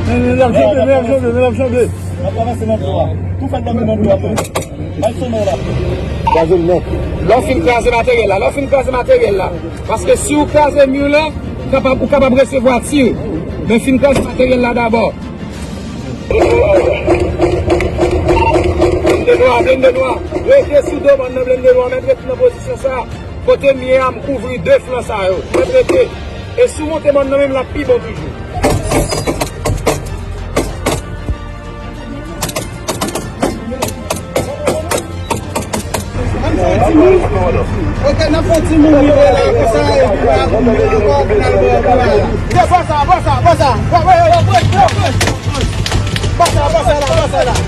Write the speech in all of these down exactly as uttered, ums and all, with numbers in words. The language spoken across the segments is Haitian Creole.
Men, men, l ap janbe, men, l ap janbe, men, l ap janbe. N ap travèse nan dlo a. Tou fèt nan men nan dlo a, frè. Bay sonnen la. Gazoun nèt. Lè w fin kraze materyèl la, lè w fin kraze materyèl la. Paske si w kraze mi la, ou kapab, ou kapab resevwa tir. Men fin kraze materyèl la dabò. Blende nwa, blende nwa. Rete sou do mòn nan, blende nwa, mèt rete nan pozisyon sa. Kote m ye a, m kouvri de flan sa yo. Mwen rete. E si w monte mòn nan menm, l ap pi bon toujou. Ann fè yon ti moun. Ok, n ap fè yon ti moun rive la, konsa, epi nou ap vin ankò, pou n al bò, bò la. Bò sa, bò sa, bò sa. Bò, bò, bò, bò, bò, bò. Bò sa, bò sa la, bò sa la.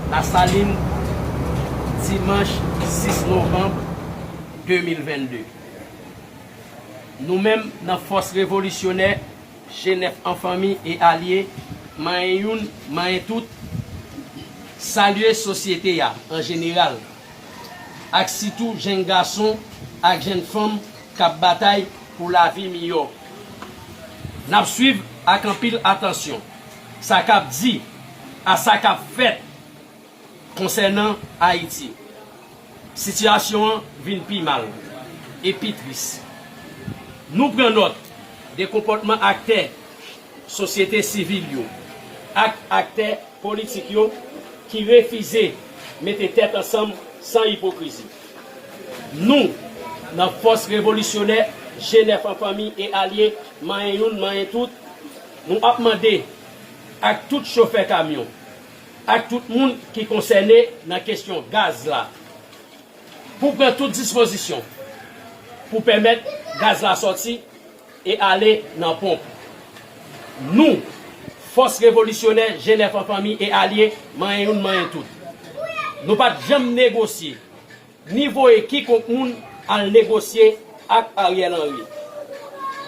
Lasalin, dimanch sis novanm de mil vennde. Nou menm, nan Fòs Revolisyonè G nèf an fanmi e alye, manyen youn, manyen tout, salye sosyete a an jeneral, ak sitou jenn gason ak jenn fanm k ap batay pou lavi miyò. N ap swiv ak anpil atansyon sa k ap di a sa k ap fèt konsènan Ayiti. Sitiyasyon an vin pi mal e pi tris. Nou pran nòt de konpòtman aktè sosyete sivil yo ak aktè politik yo ki refize mete tèt ansanm san ipokrizi. Nou, nan Fòs Revolisyonè G nèf an fanmi e alye, manyen youn, manyen tout, nou ap mande ak tout chofè kamyon, ak tout moun ki konsène nan kesyon gaz la, pou pran tout dispozisyon pou pèmèt gaz la sòti e ale nan ponp. Nou, Fòs Revolisyonè G nèf an fanmi e alye, manyen youn, manyen tout, nou pa t janm negosye ni voye kikonk moun al negosye ak Ariel Henry.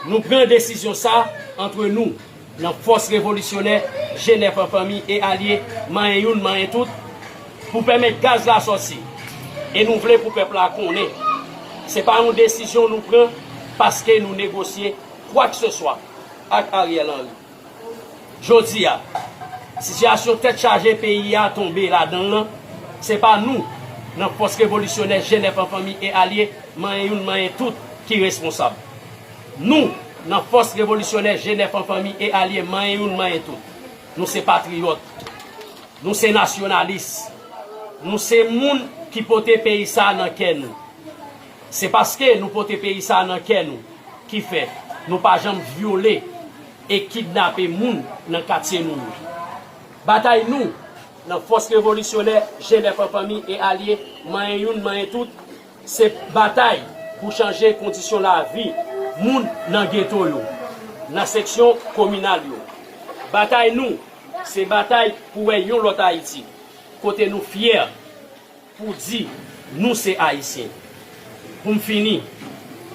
Nou pran desizyon sa antre nou, nan Fòs Revolisyonè G nèf an fanmi e alye, manyen youn, manyen tout, pou pèmèt gaz la sòti. E nou vle pou pèp la konnen, se pa yon desizyon nou pran paske nou negosye kwakseswa ak Ariel Henry. Jodi a, sitiyasyon tèt chaje peyi a tonbe ladan l lan, se pa nou, nan Fòs Revolisyonè G nèf an fanmi e alye, manyen youn, manyen tout, ki responsab. Nou, nan Fòs Revolisyonè G nèf an fanmi e alye, manyen youn, manyen tout, nou se patriyòt, nou se nasyonalis, nou se moun ki pote peyi sa a nan kè nou. Se paske nou pote peyi sa a nan kè nou ki fè nou pa janm vyole e kidnape moun nan katye nou yo. Batay nou nan Fòs Revolisyonè G nèf an fanmi e alye, manyen youn, manyen tout, se batay pou chanje kondisyon lavi moun nan geto yo, nan seksyon kominal yo. Batay nou, se batay pou wè yon lòt Ayiti, kote nou fyè pou di nou se Ayisyen. Pou m fini,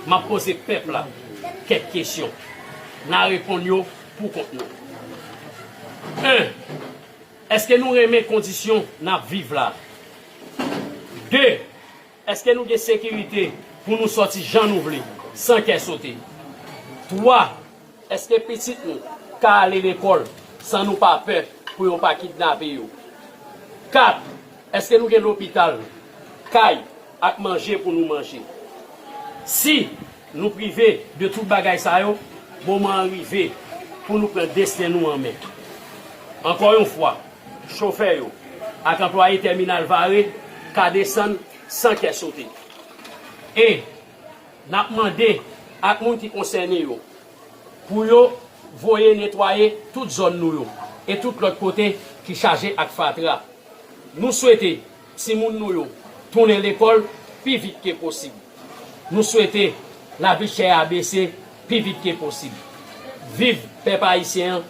m ap poze pèp la kèk kesyon. N a reponn yo pou kont nou. En, èske nou renmen kondisyon n ap viv la? De, èske nou gen sekirite pou nou sòti jan nou vle, san kè sote? Twa, èske pitit nou ka ale lekòl san nou pa pè pou yo pa kidnape yo? Kat, èske nou gen lopital, kay ak manje pou nou manje? Si nou prive de tout bagay sa yo, moman an rive pou nou pran desten nou an men. Ankò yon fwa, chofè yo ak anplwaye tèminal Vare ka desann san kè sote. E n ap mande ak moun ki konsène yo pou yo voye netwaye tout zòn nou yo e tout lòt kote ki chaje ak fatra. Nou swete timoun nou yo tounen lekòl pi vit ke posib. Nou swete lavi chè a bese pi vit ke posib. Viv pèp ayisyen an,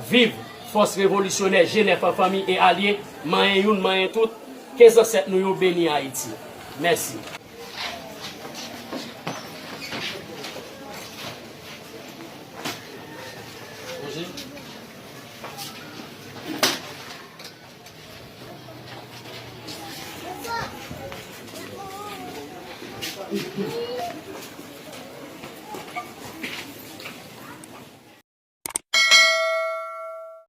viv fòs revolisyonè G nèf an, fanmi e alye, manyen youn, manyen tout, ke zansèt nou yo beni Ayiti. Mèsi.